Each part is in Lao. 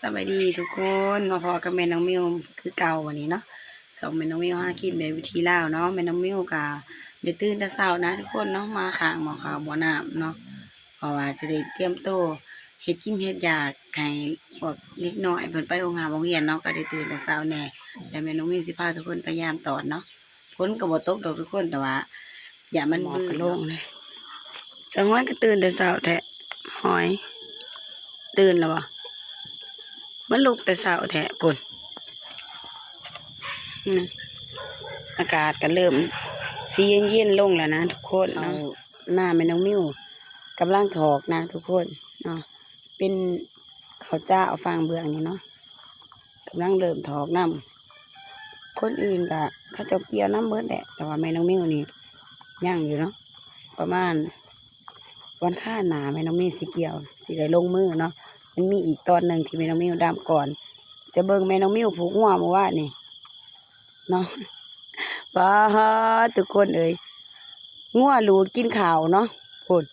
ສະບາຍດີທຸກຄົນ ມາພໍ້ກັບແມ່ນ້ອງມິວຄືເກົ່າວັນນີ້ເນາະ ຊ່ອງແມ່ນ້ອງມິວຫາກິນແບບວິຖີລາວເນາະ. ແມ່ນ້ອງມິວກະໄດ້ຕື່ນແຕ່ເຊົ້ານະທຸກຄົນເນາະ ມາຂ້າງໝໍ້ເຂົ້າໝໍ້ນ້ຳເນາະ ເພາະວ່າຊິໄດ້ຕຽມໂຕເຮັດກິນເຮັດຢາກໃຫ້ພວກເດັກນ້ອຍເພິ່ນໄປໂຮງຮາໂຮງຮຽນເນາະ ກະໄດ້ຕື່ນແຕ່ເຊົ້າແດ່. ແລ້ວແມ່ນ້ອງມິວຊິພາທຸກຄົນໄປຢາມຕອນເນາະ. ຝົນກະບໍ່ຕົກດອກທຸກຄົນ ແຕ່ວ່າຢ້ານມັນບືນເນາະ. ສາວຮອຍກະຕື່ນແຕ່ເຊົ້າແທ້ ຮອຍ ຕື່ນແລ້ວບໍ່? ມາລຸກແຕ່ເຊົ້າແທ້ພຸ້ນ. ອືມ ອາກາດກະເລີ່ມຊິເຢັນໆລົງແລ້ວນະທຸກຄົນເນາະ. ເອົາໜ້າແມ່ນ້ອງມິວກຳລັງຖອກນະທຸກຄົນເນາະ ເປັນເຂົ້າຈ້າວຟາງເບື້ອງນີ້ເນາະ ກຳລັງເລີ່ມຖອກນຳ. ຄົນອື່ນກະເຂົາເຈົ້າກ່ຽວນຳເບິດແຫຼະ ແຕ່ວ່າແມ່ນ້ອງມິວນີ້ຍັງຢູ່ເນາະ. ປະມານວັນຄານໜ້າແມ່ນ້ອງມິວຊິກ່ຽວ ຊິໄດ້ລົງມືເນາະ. ມັນມີອີກຕອນໜຶ່ງທີ່ແມ່ນ້ອງມິວດຳກ່ອນ ຈະເບິ່ງແມ່ນ້ອງມິວຜູກງົວມື້ວານນີ້ເນາະ. ປາດ ທຸກຄົນເອີຍ ງົວຫຼູດກິນເຂົ້າເນາະ ພຸ້ນ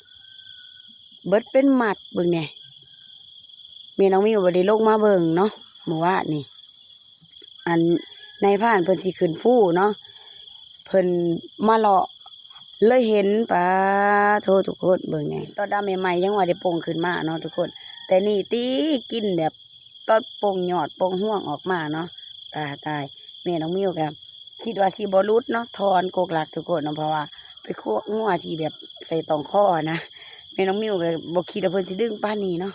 ເບິດເປັນມັດ ເບິ່ງແດ່. ແມ່ນ້ອງມິວບໍ່ໄດ້ລົງມາເບິ່ງເນາະ ມື້ວານນີ້ ອັນນາຍພານເພິ່ນຊິຂຶ້ນພູເນາະ ເພິ່ນມາເລາະເລີຍເຫັນ. ປາໂທ ທຸກຄົນເບິ່ງແດ່ ຕອນດຳໃໝ່ໆຍັງວ່າໄດ້ປົ່ງຂຶ້ນມາເນາະທຸກຄົນ ແຕ່ນີ້ຕິກິນແບບຕອນປົ່ງຍອດປົ່ງຮວງອອກມາເນາະ. ຕາຍ ຕາຍ ແມ່ນ້ອງມິວກະ ຄິດວ່າຊິບໍ່ຫຼຸດເນາະ ຖອນກົກຫຼັກທຸກຄົນເນາະ ເພາະວ່າເປັນຄວກງົວທີ່ແບບໃສ່ຕ້ອງຄໍຫັ້ນນະ. ແມ່ນ້ອງມິວກະບໍ່ຄິດວ່າເພິ່ນຊິດຶງປານນີ້ເນາະ.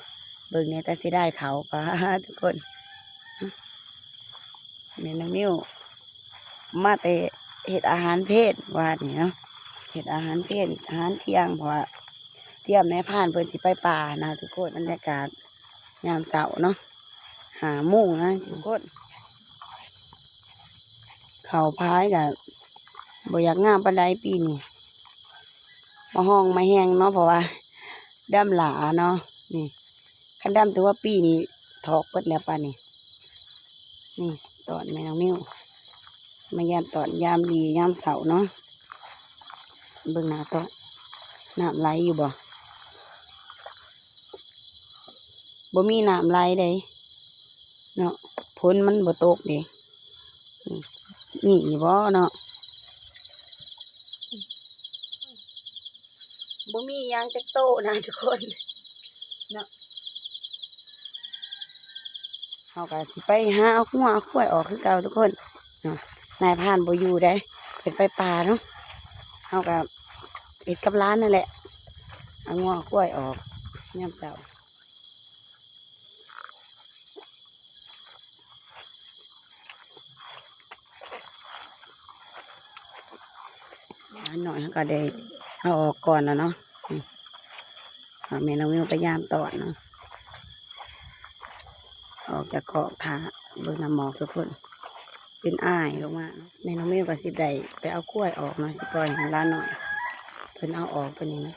ເບິ່ງແດ່ ແຕ່ເສຍດາຍເຂົ້າ ປາດ ທຸກຄົນ ແມ່ນ້ອງມິວມາແຕ່ເຮັດອາຫານເພນວານນີ້ເນາະ ເຮັດອາຫານເພນ ອາຫານທ່ຽງ ເພາະວ່າຕຽມນາຍພານເພິ່ນຊິໄປປ່ານະທຸກຄົນ. ບັນຍາກາດຍາມເຊົ້າເນາະ ຫ້າໂມງນະທຸກຄົນ. ເຂົ້າພາຍກະບໍ່ຢາກງາມປານໃດປີນີ້ ມາຮອງມາແຮງເນາະ ເພາະວ່າດຳຫຼ້າເນາະ. ນີ້ ຄັນດຳແຕ່ວ່າປີນີ້ຖອກເບິດແລ້ວປານນີ້. ນີ້ຕອນແມ່ນ້ອງມິວ ມາຢາມຕອນຍາມດີຍາມເຊົ້າເນາະ. ເບິ່ງໜ້າຕອນ ນ້ຳໄຫຼຢູ່ບໍ່? ບໍ່ມີນ້ຳໄຫຼເດ້ເນາະ ຝົນມັນບໍ່ຕົກເດ້. ນີ້ ນີ້ບໍ່ເນາະ ບໍ່ມີຫຍັງຈັກໂຕນະທຸກຄົນເນາະ. ເຮົາກະຊິໄປຫາເອົາງົວເອົາຄວາຍອອກຄືເກົ່າທຸກຄົນເນາະ. ນາຍພານບໍ່ຢູ່ເດ້ ເພິ່ນໄປປ່າເນາະ. ເຮົາກະເຮັດກັບຫຼານນັ້ນແຫຼະ ເອົາງົວເອົາຄວາຍອອກຍາມເຊົ້າ. ຫຼານນ້ອຍເຮົາກະໄດ້ເອົາອອກກ່ອນແລ້ວເນາະ. ອືມ ເອົາແມ່ນ້ອງມິວໄປຢາມຕອນເນາະ ອອກຈາກຄອກຖ້າ. ເບິ່ງນ້ຳໝອກທຸກຄົນ ເປັນອ້າຍລົງມາເນາະ. ແມ່ນ້ອງມິວກະຊິໄດ້ໄປເອົາຄວາຍອອກເນາະ ຊິປ່ອຍໃຫ້ຫຼານນ້ອຍເພິ່ນເອົາອອກໄປນີ້ເນາະ.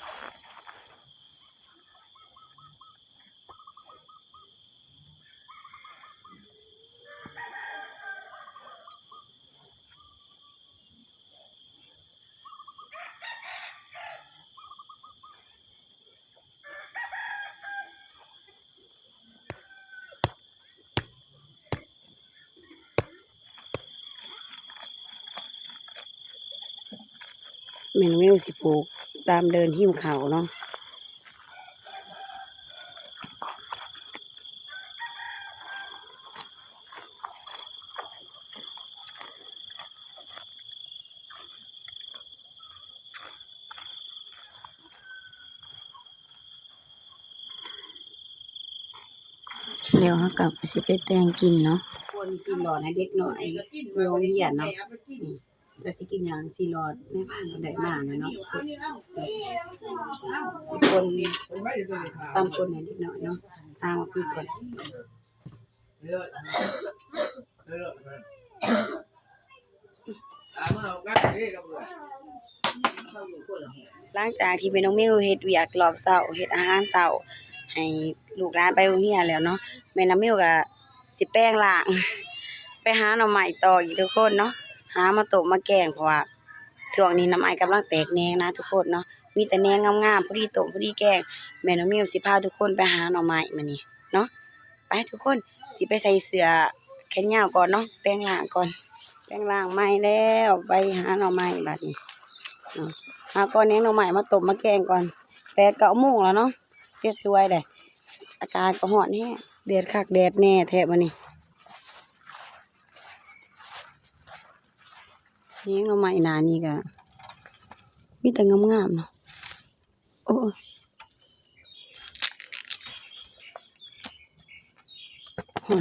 ແມ່ນ້ອງມິວຊິປູກຕາມເດີ່ນຫິ້ວເຂົ້າເນາະ. ແລ້ວເຮົາກະຊິໄປແຕ່ງກິນເນາະ. ຄົນຊິຫຼອດໃຫ້ເດັກນ້ອຍຢູ່ໂຮງຮຽນເນາະ. ນີ້ ຈັກຊິກິນຫຍັງ ຊິຫຼອດ ແມ່ພານເພິ່ນໄດ້ມາແລ້ວເນາະ. ຄົນ ຕຳຄົນໃຫ້ເດັກນ້ອຍເນາະ. ເອົາ ມາປີກກ່ອນ. ຫຼັງຈາກທີ່ແມ່ນ້ອງມິວເຮັດວຽກຮອບເຊົ້າ ເຮັດອາຫານເຊົ້າໃຫ້ລູກຫຼານໄປໂຮງຮຽນແລ້ວເນາະ, ແມ່ນ້ອງມິວກະຊິແປງຮ່າງໄປຫາໜໍ່ໄມ້ຕໍ່ອີກທຸກຄົນເນາະ, ຫາມາຕົ້ມມາແກງ ເພາະວ່າຊ່ວງນີ້ໜໍ່ໄມ້ກຳລັງແຕກແໜງນະທຸກຄົນເນາະ, ມີແຕ່ແໜງງາມໆ ພໍດີຕົ້ມ ພໍດີແກງ. ແມ່ນ້ອງມິວຊິພາທຸກຄົນໄປຫາໜໍ່ໄມ້ມື້ນີ້ເນາະ. ໄປທຸກຄົນ ຊິໄປໃສ່ເສື້ອແຂນຍາວກ່ອນເນາະ ແປງຮ່າງກ່ອນ ແປງຮ່າງໃໝ່ແລ້ວ ໄປຫາໜໍ່ໄມ້ບາດນີ້ເນາະ ຫາກ່ອນແນງໜໍ່ໄມ້ມາຕົ້ມມາແກງກ່ອນ ແປດເກົ້າໂມງແລ້ວເນາະ ເສັດສວຍແຫຼະ ອາກາດກໍຮ້ອນແຮງ ແດດຄັກແດດແນ່ແທ້ມື້ນີ້ ແນງໜໍ່ໄມ້ໜ້ານີ້ກໍມີແຕ່ງາມໆເນາະ. ໂອ້ຍ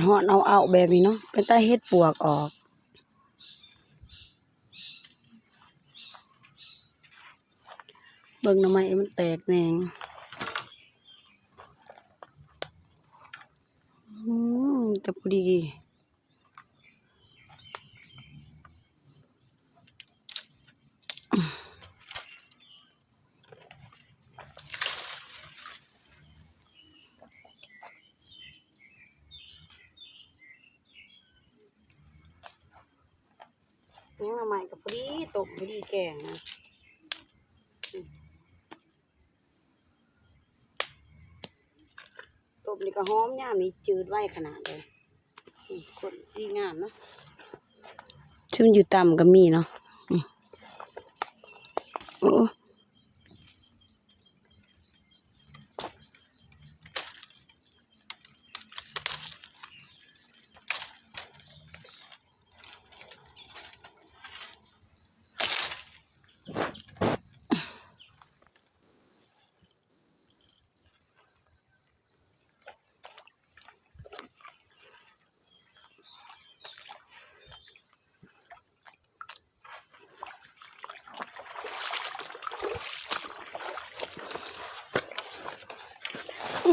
ຮ້ອນໆ ເອົ້າໆ ແບບນີ້ເນາະ ເປັນຕາເຮັດປວກອອກ ເບິ່ງໜໍ່ໄມ້ມັນແຕກແໜງ ອືມ ແຕ່ພໍດີ. ແກງໜໍ່ໄມ້ກໍພໍດີ ຕົ້ມພໍດີແກງນະ ຕົ້ມນີ້ກໍຫອມ ຍາມນີ້ຈືດໄວຂະໜາດເລີຍ ນີ້ ຄົນດີງາມເນາະ ຊຸມຢູ່ຕ່ຳກໍມີເນາະ ນີ້ ໂອ້. ອ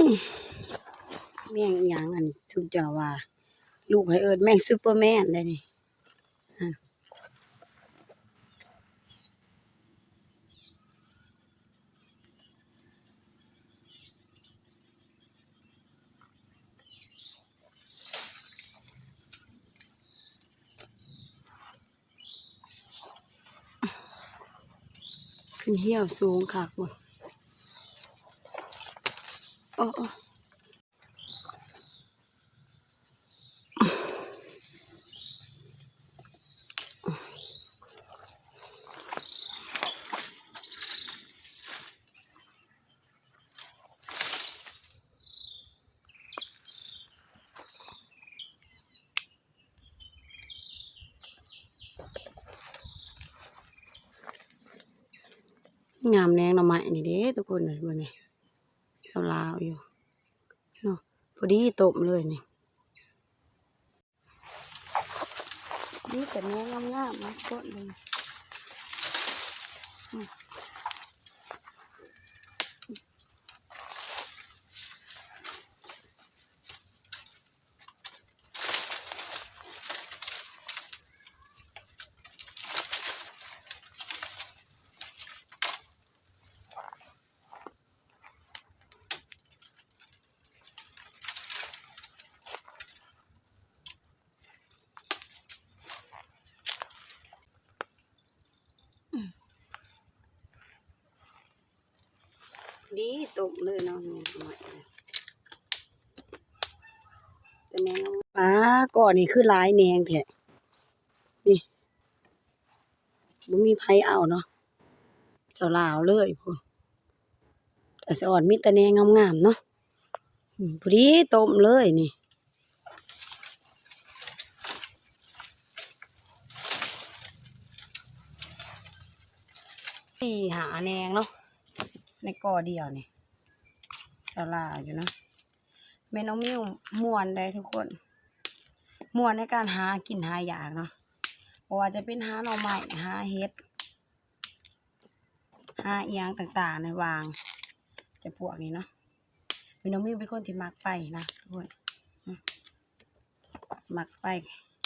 ືມ ແມງອີ່ຫຍັງອັນນີ້ ຊຸມເຈົ້າວ່າ ລູກໃຫ້ເອີ້ນແມງຊຸບເປີແມນໄດ໋ນີ້ ຂຶ້ນຫ່ຽວສູງຄັກເວີ້ຍ ໂອ້. ງາມແນງໜໍ່ໄມ້ນີ້ເດ້ທຸກຄົນເອີຍ ເບິ່ງນີ້ ສາວລາວຢູ່ເນາະ ພໍດີຕົ້ມເລີຍນີ້. ມີແຕ່ແນວງາມໆ ມາໂຄດເບິ່ງ ອືມ. ດີ ຕົ້ມເລີຍເນາະ ແມ່ນຫອຍ ແຕ່ແມ່ນ ປາ ກ້ອນນີ້ຄືຫຼາຍແນງແທ້ ນີ້. ບໍ່ມີໃຜເອົາເນາະ ສາວລາວເລີຍພຸ້ນ ແຕ່ສະອອນມີແຕ່ແນງງາມໆ ເນາະ ອືມ ພໍດີຕົ້ມເລີຍນີ້ ສີ່ຫ້າແນງເນາະ ໃນກໍດຽວນີ້ ສາວລາວຢູ່ເນາະ. ແມ່ນ້ອງມິວມ່ວນເດ້ທຸກຄົນ ມ່ວນໃນການຫາກິນຫາຢາກເນາະ ບໍ່ວ່າຈະເປັນຫາໜໍ່ໄມ້ ຫາເຫັດ ຫາອີ່ຫຍັງຕ່າງໆ ໃນວ່າງຈຳພວກນີ້ເນາະ. ແມ່ນ້ອງມິວເປັນຄົນທີ່ມັກໄປນະທຸກຄົນ ອືມ ມັກໄປ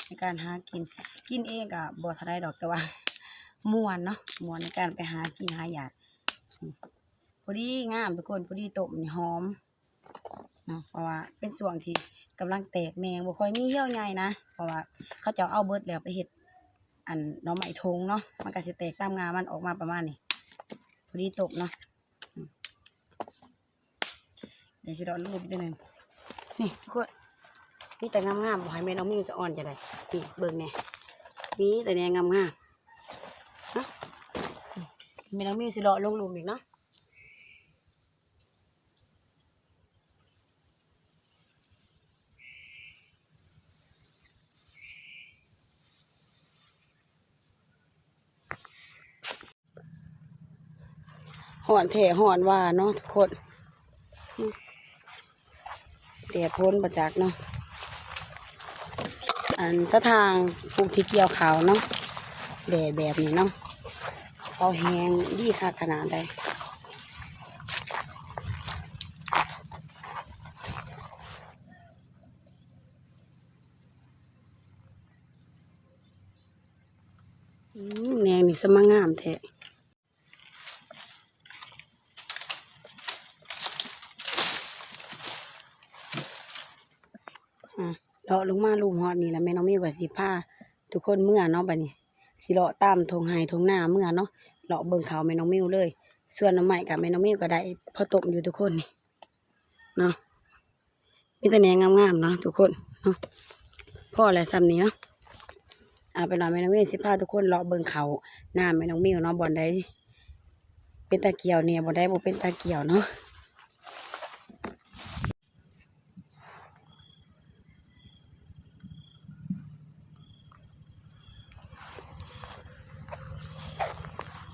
ໃນການຫາກິນ ກິນເອງກໍບໍ່ເທົ່າໃດດອກ ແຕ່ວ່າມ່ວນເນາະ ມ່ວນໃນການໄປຫາກິນຫາຢາກ ອືມ. ພໍດີງາມທຸກຄົນ ພໍດີຕົ້ມນີ້ຫອມເນາະ ເພາະວ່າເປັນຊ່ວງທີ່ກຳລັງແຕກແໜງ ບໍ່ຄ່ອຍມີຫ່ຽວໃຫຍ່ນະ ເພາະວ່າເຂົາເຈົ້າເອົາເບິດແລ້ວໄປເຮັດອັນໜໍ່ໄມ້ຖົງເນາະ ມັນກໍຊິແຕກຕາມງ່າມັນອອກມາປະມານນີ້ ພໍດີຕົ້ມເນາະ ອືມ. ດຽວຊິດອກລູກອີກເທື່ອໜຶ່ງ ນີ້ທຸກຄົນ ມີແຕ່ງາມໆ ບໍ່ໃຫ້ແມ່ນ້ອງມິວສະອອນຈະໄດ້. ນີ້ເບິ່ງແດ່ ມີແຕ່ແນວງາມໆ ເນາະ. ແມ່ນ້ອງມິວຊິເລາະລົງລຸ່ມອີກເນາະ. ຮ້อนแท้ร้อนว่าเนาะทุกคน แดดฝนบ่จักเนาะ อันสะทางผู้ที่เกี่ยวข้าวเนาะ แดดแบบนี้เนาะ ข้าวแห้งดีคักขนาดใด อืม แนวนี้สมางามแท้ อ่ะ เลาะลงมาลุ่มฮอดนี่แล้ว แม่น้องมิวก็สิพาทุกคนเมือเนาะ บัดนี้สิเลาะตามท่งไฮ่ท่งนาเมือเนาะ เลาะเบิ่งข้าวแม่น้องมิวเลย ส่วนหน่อไม้ก็แม่น้องมิวก็ได้พอต้มอยู่ทุกคนนี่ เนาะ มีแต่แนวงามๆ เนาะทุกคนเนาะ พอแล้วส่ำนี้เนาะ เอาเป็นว่าแม่น้องมิวสิพาทุกคนเลาะเบิ่งข้าวนาแม่น้องมิวเนาะ บ่อนใดเป็นตาเกี่ยวแหน่ บ่อนใดบ่เป็นตาเกี่ยวเนาะ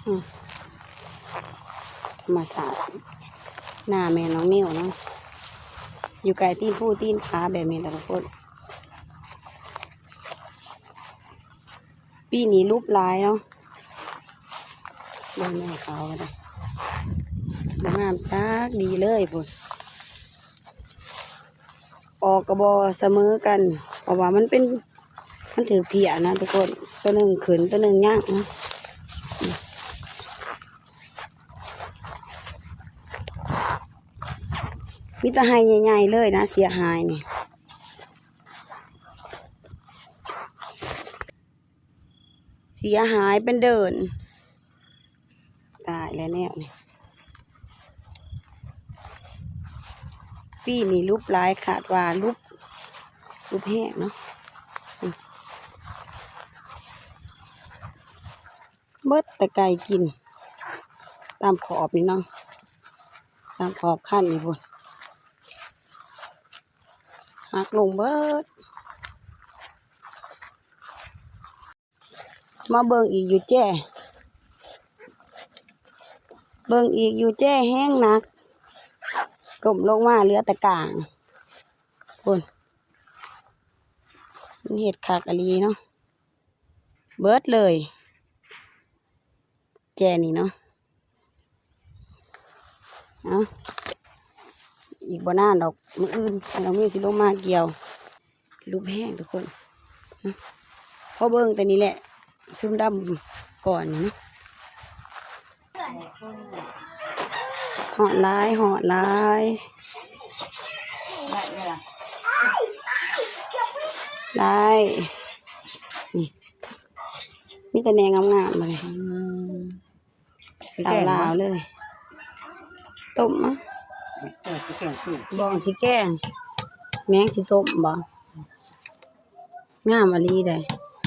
อืม ธรรมชาติ นาแม่น้องมิวเนาะ อยู่ใกล้ตีนภูตีนผาแบบนี้แหละทุกคน ปีนี้หลุบหลายเนาะ เบิ่งแม่เขาก็ได้ บ่งามจักดีเลยพุ้น ออกก็บ่เสมอกัน เพราะว่ามันเป็น มันถืกเพี้ยนะทุกคน ตัวหนึ่งขึ้น ตัวหนึ่งยังนะ มีแต่ไฮ่ใหญ่ๆ เลยนะ เสียหายนี่ เสียหายเป็นเดิน ตายแล้วแนวนี้ ปีนี้หลุบหลาย คาดว่าหลุบ หลุบแฮงเนาะ อืม เบิดแต่ไก่กิน ตามขอบนี่เนาะ ตามขอบคันนี่พุ้น หักลงเบิด มาเบิ่งอีกอยู่แจ้ เบิ่งอีกอยู่แจ้แฮงหนัก ล้มลงมาเหลือแต่กางพุ้น มันเฮ็ดคักอีหลีเนาะ เบิดเลย แจ้นี่เนาะ เอา อีกบ่นานดอก มื้ออื่นแม่น้องมิวสิลงมาเกี่ยว หลุบแฮงทุกคน เนาะ พอเบิ่งแต่นี้แหละ ซุ่มดำก่อนนี่เนาะ ฮ้อนหลาย ฮ้อนหลาย ได้ นี่ มีแต่แนวงามๆ มาเลย อืม สาวลาวเลย ต้มอ่ะ เออ สิแกงซุป บ่ สิแกง แมงสิต้มบ่ งามอีหลีเด้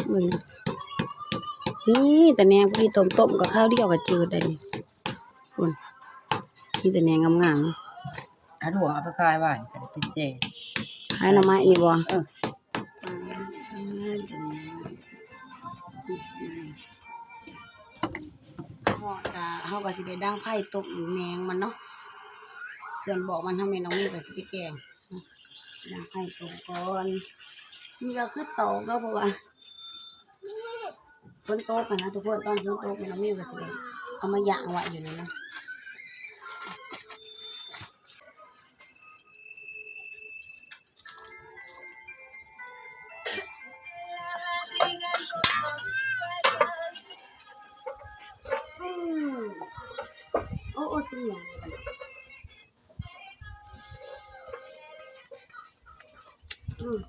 เบิ่ง นี่แต่แนวพอดีต้ม ต้มกับข้าวเดียวก็จืดได้นี่ พุ้น มีแต่แนวงามๆ เอาถั่วเอาไปขายบ้านก็ได้เป็นเจ ขายหน่อไม้นี่บ่ เออ ฮอดกะ เฮากะสิได้ดังไฟต้มแมงมันเนาะ ส่วนบอกมันทางแม่น้องมิวกะสิไปแกง ดังไฟต้มก่อน นี่ก็คือตอกเนาะ เพราะว่า ฝนตกหั้นนะทุกคน ตอนฝนตกแม่น้องมิวก็สิได้เอามาย่างไว้อยู่นี่นะ อืม โอ้ โอ้ เป็นหยัง อืม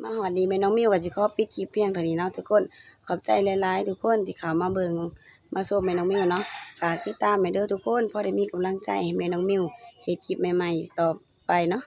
มาฮอดนี้แม่น้องมิวก็สิขอปิดคลิปเพียงเท่านี้เนาะทุกคน ขอบใจหลายๆ ทุกคนที่เข้ามาเบิ่งมาชมแม่น้องมิวเนาะ ฝ ຝາກຕິດຕາມແດ່ເດີທຸກຄົນ ພໍໄດ້ມີກຳລັງໃຈໃຫ້ແມ່ນ້ອງມິວເຮັດຄລິບໃໝ່ໆຕໍ່ໄປເນາະ.